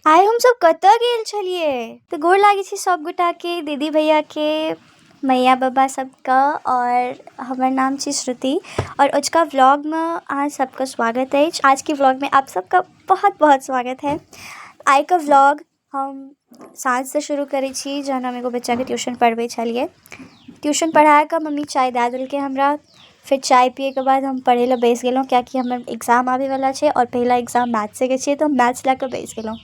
आइ हमसभ कतऽ गेल छलियै? तऽ गोर लागै छी सभगोटाके, दीदी भैयाके, मैया बाबा सबके। आओर हमर नाम छी श्रुति आओर अजुका व्लॉगमे अहाँ सबके स्वागत अछि। आजके व्लॉगमे आप सबका बहुत बहुत स्वागत है। आइके व्लॉग हम साँझसँ शुरू करै छी, जहन हम एगो बच्चाके ट्यूशन पढ़बै छलियै। ट्यूशन पढ़ाकऽ मम्मी चाय दए देलकै हमरा। फेर चाय पियैके बाद हम पढ़ै लए बैसि गेलहुँ, किएकि हमर एग्जाम आबैवला छै आओर पहिला एग्जाम मैथ्सेके छै, तऽ हम मैथ्स लए कऽ बैसि गेलहुँ।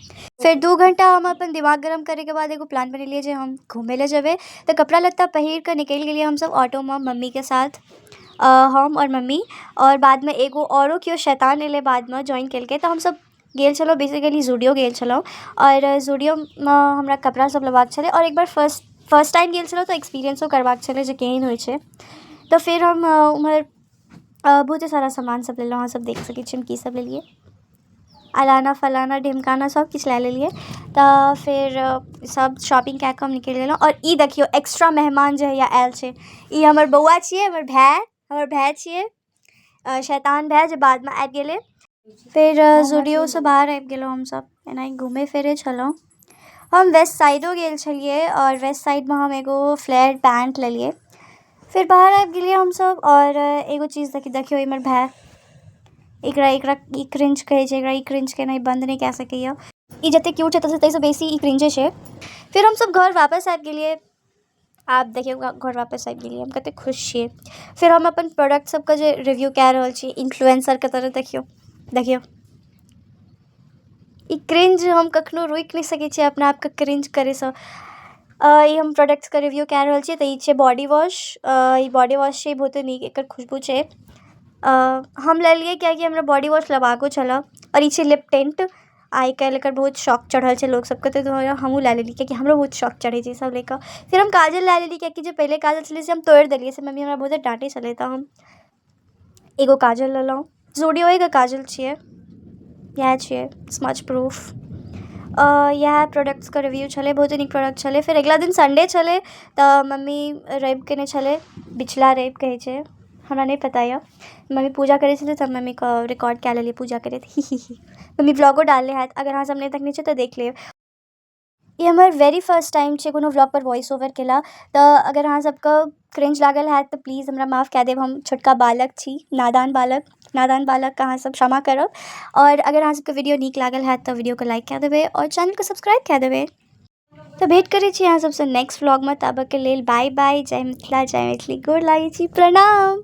फेर 2 घण्टा हम अपन दिमाग गरम करैके बाद एगो प्लान बनेलियै जे हम घूमै लए जेबै। तऽ कपड़ा लत्ता पहिर कऽ निकलि गेलियै हमसब ऑटोमे मम्मीके साथ, हम आओर मम्मी, आओर बादमे एगो आओरो केओ शैतान एलै, बादमे ज्वाइन केलकै। तऽ हमसब गेल छलहुँ, बेसिकली जूडियो गेल छलहुँ आओर जूडियोमे हमरा कपड़ा सब लेबाक छलै आओर एक बार फर्स्ट फर्स्ट टाइम गेल छलहुँ तऽ एक्सपीरियंसो करबाक छलै जे केहन होइ छै। तऽ फेर हम उम्हर बहुते सारा सामान सब लेलहुँ। अहाँ सब देख सकै छी हम की सब लेलियै, अलाना फलाना ढिमकाना सब किछु लए लेलियै। तऽ फेर सब शॉपिंग कए कऽ हम निकलि गेलहुँ। आओर ई देखियौ, एक्स्ट्रा मेहमान जे हैया आयल छै, ई हमर बौआ छियै, हमर भाय छियै, शैतान भाय जे बादमे आबि गेलै। फेर जूडियोसँ बाहर आबि गेलहुँ हमसब, एनाही घूमै फिरै छलहुँ। हम वेस्ट साइडो गेल छलियै आओर वेस्ट साइडमे हम एगो फ्लेयर पैंट लेलियै। फेर बाहर आबि गेलियै हमसब आओर एगो चीज देखियौ, इमहर भाय, एकरा एकरा ई क्रिंज कहै छै। एकरा ई क्रिंज केनाइ बन्द नहि कए सकैए। ई जतेक क्यूट छै, ताहिसँ बेसी ई क्रिंजे छै। फेर हमसब घर वापस आबि गेलियै। आब देखियौ, घर वापस आबि गेलियै, हम कतेक खुश छियै। फेर हम अपन प्रोडक्ट सबके जे रिव्यू कए रहल छी इन्फ्लुएंसरके तरह। देखियौ, देखियौ ई क्रिंज। हम कखनो रोकि नहि सकै छियै अपना आपके क्रिंज करैसँ। ई हम प्रोडक्ट्सके रिव्यू कए रहल छियै। तऽ ई छै बॉडी वॉश। ई बॉडी वॉश छै, बहुते नीक एकर खुशबू छै। हम लेलियै किएकि हमरा बॉडी वॉश लेबाको छलए। आओर ई छै लिप टिंट। आइ काल्हि एकर बहुत शौक चढ़ल छै लोक सबके, ताहि दुआरे हमहूँ लए लेलियै, किएकि हमरो बहुत शौक चढ़ै छै ई सब लए कऽ। फेर हम काजल लए लेलियै, किएकि जे पहिले काजल छलै से हम तोड़ि देलियै, से मम्मी हमरा बहुते डाँटै छलै। तऽ हम एगो काजल लेलहुँ, जूडियोएके काजल छियै, इएह छियै स्मच प्रूफ। इएह प्रोडक्ट्सके रिव्यू छलै, बहुते नीक प्रोडक्ट छलै। फेर अगिला दिन संडे छलै, तऽ मम्मी रवि केने छलै, बिचला रवि कहै छै, हमरा नहि पता यऽ। मम्मी पूजा करै छलै तऽ मम्मीके रिकॉर्ड कए लेलियै पूजा करैत, ही ही ही। मम्मी व्लॉगो डालने हैत, अगर अहाँ सब नहि देखने छियै तऽ देख लेब। ई हमर वेरी फर्स्ट टाइम छै कोनो व्लॉग पर वॉइस ओवर केला, तऽ अगर अहाँ सबके क्रिंज लागल हैत तऽ प्लीज हमरा माफ कए देब। हम छोटका बालक छी, नादान बालक। नादान बालकके अहाँ सब क्षमा करब। आओर अगर अहाँ सबके वीडियो नीक लागल हैत तऽ वीडियोके लाइक कए देबै आओर चैनलके सब्सक्राइब कए देबै। तऽ भेँट करै छी अहाँ सबसँ नेक्स्ट व्लॉगमे, ताबकके लेल बाय बाय। जय मिथिला, जय मैथिली। गोर लागै छी, प्रणाम।